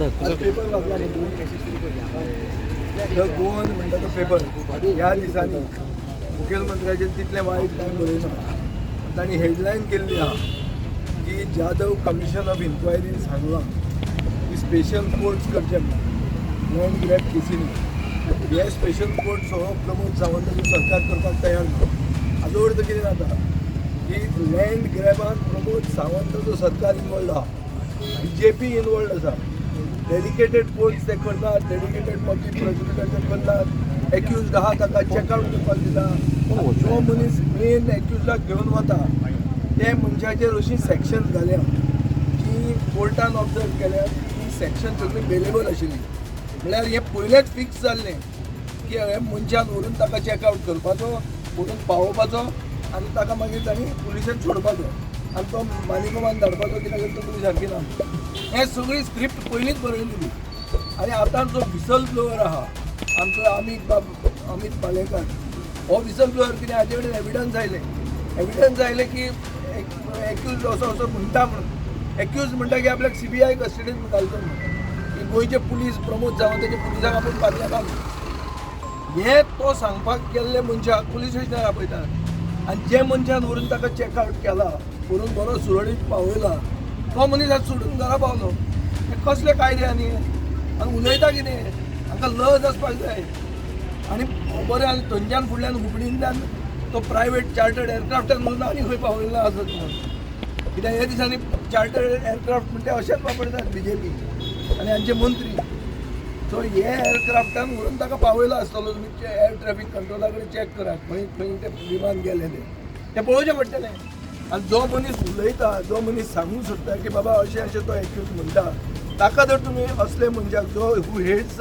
आज पेपर वाचला न्ही? The Goan म्हणटा तो पेपर ह्या दिसांनी मुखेलमंत्र्याचेर तितलें वायट कांय बरयना. तांणी हेडलायन केल्ली आहा की जाधव कमिशन ऑफ इन्क्वायरीन सांगलां की स्पेशल कोर्ट्स करचे म्हणून लँड ग्रॅब केसीनी. हे स्पेशल कोर्ट सगळो प्रमोद सावंताचें सरकार करपाक तयार ना. हाजो अर्थ कितें जाता की लँड ग्रॅबान प्रमोद सावंताचो सरकार इनवॉल्ड आहा, बीजेपी इनवॉल्ड आसा. डेडिकेटेड कोर्ट्स ते करनात, डेडिकेटेड पब्लीक प्रोसिक्युटर ते करनात. एक्युज्ड आहा ताका चॅकआउट करपाक दिता. जो मनीस मेन एक्युज्डाक घेवन वता ते मनशाचेर अशी सेक्शन घाल्या की कोर्टान ऑब्जर्व केल्या की सेक्शन सगळी बेलेबल आशिल्ली. म्हळ्यार हें पयलेंच फिक्स जाल्लें की हे मनशान व्हरून ताका चॅकआउट करपाचो, व्हरून पावोवपाचो आनी ताका मागीर तांणी पुलिशेन सोडपाचो आनी तो मानिकोमान धाडपाचो, कित्याक तकली सारकी ना. हें सगळी स्क्रिप्ट पयलींच बरयलेली. आनी आतां जो विसल ब्लोवर आहा आमचो अमीत बाब, अमीत पालेकर, हो विसल ब्लोवर कितें, हाजे कडेन एविडन्स आयले. एविडन्स आयले की एक्यूज असो असो म्हणटा म्हणून. एक्यूज म्हणटा की आपल्याक सीबीआय कस्टडीन घालचो म्हणून, की गोंयचे पुलीस प्रमोद सावंताचे पुलिसांक आपूण पातयेता म्हणून. हें तो सांगपाक गेल्ले मनशाक पुलीस स्टेशनार आपयतात आनी जे मनशान व्हरून ताका चॅकआउट केला, व्हरून बरो सुरळीत पावयला, तो मनीस आज सोडून घरा पावलो. हे कसले कायदे? आनी आनी उलयता कितें? हांकां लज आसपाक जाय. आनी बरें, आनी थंयच्यान फुडल्यान हुबळींतल्यान तो प्रायवेट चार्टर्ड एअरक्राफ्टान म्हणून आनी खंय पावयला आसत म्हणून. कित्याक हे दिसांनी चार्टर्ड एअरक्राफ्ट म्हणटे अशेंच वापरतात बीजेपी आनी हांचे मंत्री. सो हे एअरक्राफ्टान व्हरून ताका पावयला आसतलो. तुमी एअर ट्रॅफिक कंट्रोला कडेन चॅक करात, खंय खंय तें विमान गेलें तें, तें पळोवचें पडटलें. आनी जो मनीस उलयता, जो मनीस सांगूंक सोदता की बाबा अशें अशें तो एक्यूज म्हणटा, ताका जर तुमी असले मनशाक जो who heads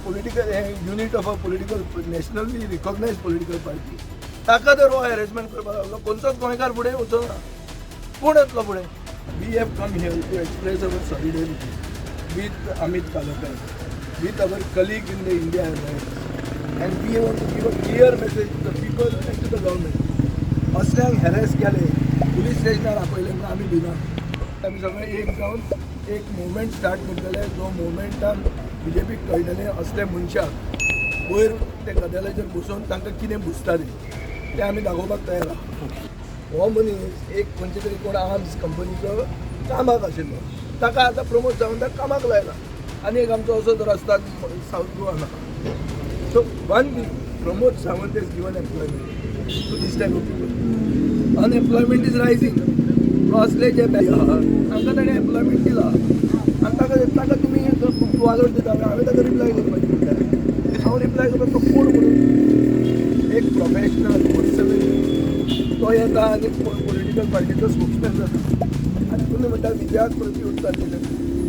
political unit of a political, nationally recognized political party, ताका जर हो हॅरेसमेंट करपाक लागलो, खंयचोच गोंयकार फुडें वचना. कोण येतलो फुडें? We have come here to express our solidarity with Amit Kalekar, with our colleague in the India Alliance, and we want to give a clear message to the people and to the government. असल्यांक harass केले, police स्टेशनार आपयले म्हणून आमी भिना. आमी सगळे एक जावन एक मुवमेंट स्टार्ट करतले, जो मुवमेंटान बीजेपीक कळटलें असले मनशाक वयर ते गदेलाचेर बसोवन तांकां कितें बुजता तें, तें आमी दाखोवपाक तयार आहा. हो मनीस एक खंयचे तरी कोण आर्म्स कंपनीचो कामाक आशिल्लो, ताका आतां प्रमोद सावंताक कामाक लायला. आनी एक आमचो असोच रस्ता south Goa. So one thing, Pramod Sawant has given employment to this type of people. Unemployment is rising. असले जे आहा तांकां ताणें एम्प्लॉयमेंट दिला आनी ताका तुमी वालोर दिता. हांवें ताका रिप्लाय करपाचें म्हणटा, हांव रिप्लाय करपाक तो कोण म्हणून? एक प्रोफेशनल पर्सन तो येता आनी पॉलिटिकल पार्टीचो स्पोक्समॅन जाता आनी तुमी म्हणटा विजयाक प्रति उत्तर दिलें.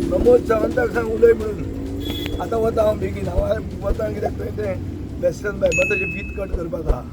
प्रमोद सावंताक सांग उलय म्हणून. आतां वता हांव बेगीन. हांव वता कित्याक थंय तें वेस्टर्न बायपासाचें फीत कट करपाक आहा.